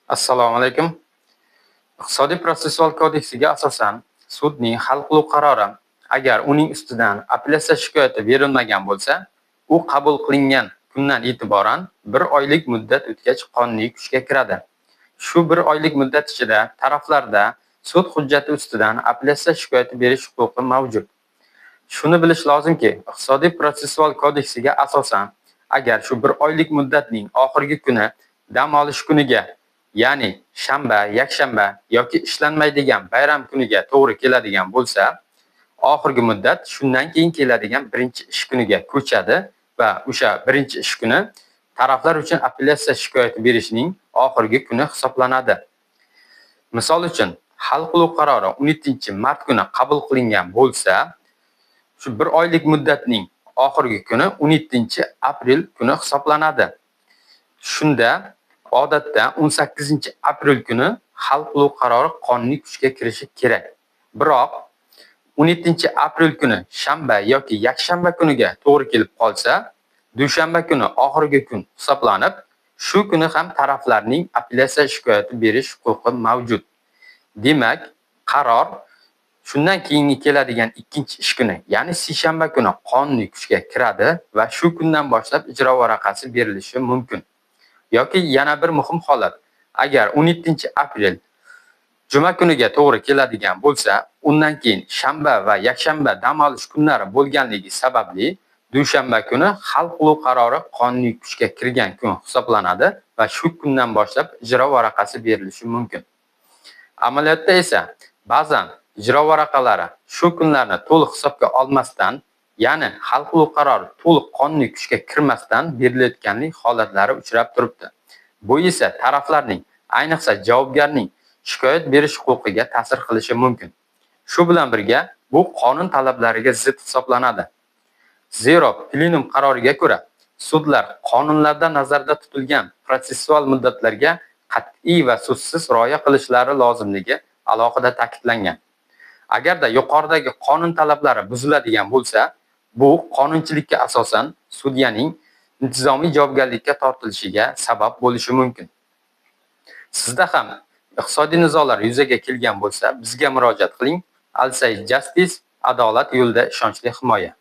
Assalomu alaykum. Iqtisodiy protsessual kodeksiga asosan sudning hal qiluv qarori, agar uning ustidan apellyatsiya shikoyati berilmagan bo'lsa, u qabul qilingan kundan e'tiboran bir oylik muddat o'tgach qonuniy kuchga kiradi. Shu bir oylik muddat ichida taraflarda sud hujjati ustidan apellyatsiya shikoyati berish huquqi mavjud. Shuni bilish lozimki, Iqtisodiy protsessual kodeksiga asosan, agar shu bir oylik muddatning oxirgi kuni dam olish kuniga, ya'ni shanba, yakshanba yoki ishlanmaydigan bayram kuniga to'g'ri keladigan bo'lsa, oxirgi muddat shundan keyin keladigan birinchi ish kuniga ko'chadi va o'sha birinchi ish kuni taraflar uchun apellyatsiya shikoyati berishning oxirgi kuni hisoblanadi. Misol uchun, hal qiluv qarori 17-mart kuni qabul qilingan bo'lsa, shu bir oylik muddatning oxirgi kuni 17 aprel kuni hisoblanadi. Shunda odatda 18 aprel kuni hal qiluv qarori qonuniy kuchga kirishi kerak. Biroq 17 aprel kuni shanba yoki yakshanba kuniga to'g'ri kelib qolsa, dushanba kuni oxirgi kun hisoblanib, shu kuni ham taraflarning apellyatsiya shikoyati berish huquqi mavjud. Demak, qaror shundan keyingi keladigan ikkinchi ish kuni, ya'ni seshanba kuni qonuniy kuchga kiradi va shu kundan boshlab ijro varaqasi berilishi mumkin. Yoki yana bir muhim holat: agar 17 aprel juma kuniga to'g'ri keladigan bo'lsa, undan keyin shanba va yakshanba dam olish kunlari bo'lganligi sababli dushanba kuni hal qiluv qarori qonuniy kuchga kirgan kun hisoblanadi va shu kundan boshlab ijro varaqasi berilishi mumkin. Amaliyotda esa ba'zan ijro varaqalari shu kunlarni to'liq hisobga olmasdan, ya'ni hal qiluv qarori to'liq qonuniy kuchga kirmasdan berilayotganlik holatlari uchrab turibdi. Bu esa taraflarning, ayniqsa javobgarning shikoyat berish huquqiga ta'sir qilishi mumkin. Shu bilan birga bu qonun talablariga zid hisoblanadi. Zero plenum qaroriga ko'ra, sudlar qonunlarda nazarda tutilgan protsessual muddatlarga qat'iy va so'zsiz rioya qilishlari lozimligi alohida ta'kidlangan. Agarda yuqoridagi qonun talablari buziladigan bo'lsa, bu qonunchilikka asosan sudyaning intizomiy javobgarlikka tortilishiga sabab bo'lishi mumkin. Sizda ham iqtisodiy nizolar yuzaga kelgan bo'lsa, bizga murojaat qiling. Alsay Justice, adolat yo'lida ishonchli himoya.